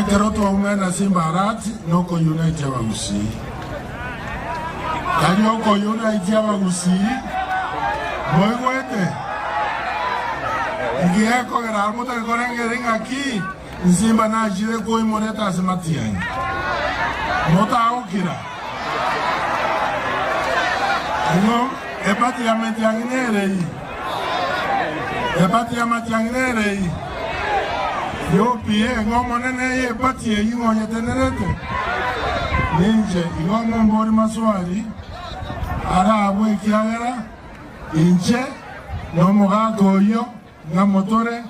Ekero twaumera ase Imbarati nokoyunaitia abagusii. Tari okoyunaitia abagusii, moigwete? Inki gekogera aro motari korengereria ng'aki Nsimba nachire koimoreta ase matiang'i? Motagokira? Ing'o ebati ya matiang'i nere eyio? Ebati ya matiang'i nere eyio? Yopi eng'o omonene eye ebati eyio ng'o onyetenerete? Ninche. Igo mombori maswali arabwo ekiagera inche nomogaka oyio ng'a motore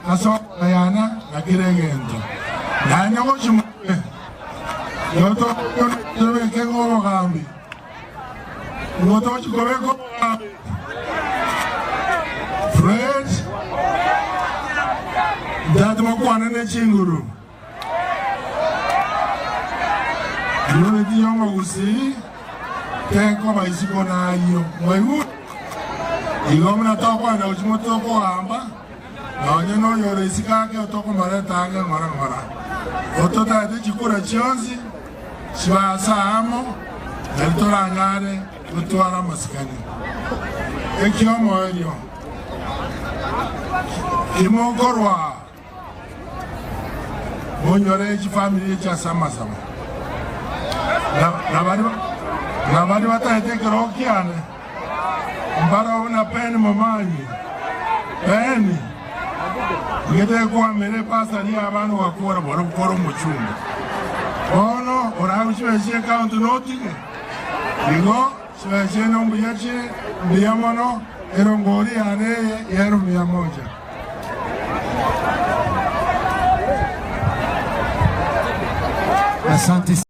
ase okogayana na kera egento. Naende gochia motwe, nigo tokonyora tobeke ng'a obogambi, nigo togochia kobeka obogambi. Fred, ntati mokwane ne chinguru. Unity y'omogusii tekoba isiko nayio. Mwaigure? Igo buna tokogenda gochia motwe tokogamba, nonye noyore isiko ake tokomoreta ang'e ng'ora ng'ora. Ototaete chikura chionsi chibe ase aamo, nario toranyare gotwara amasikani. Ekiomoerio, kimokorwa Monyore chifamiri echi ase amasabo, na baria bataete ekerogo kiane mbaroo buna Peni Momanyi. Peni, ngete kwamera ebasari y'abana ogakora bono kore omochumbe. Bono orabe chibesa chi'ecounty notige? Igo chibesa chiaino mbuya chire, mbuya mono, erongori yane eye y'eroom ya moja. Asante.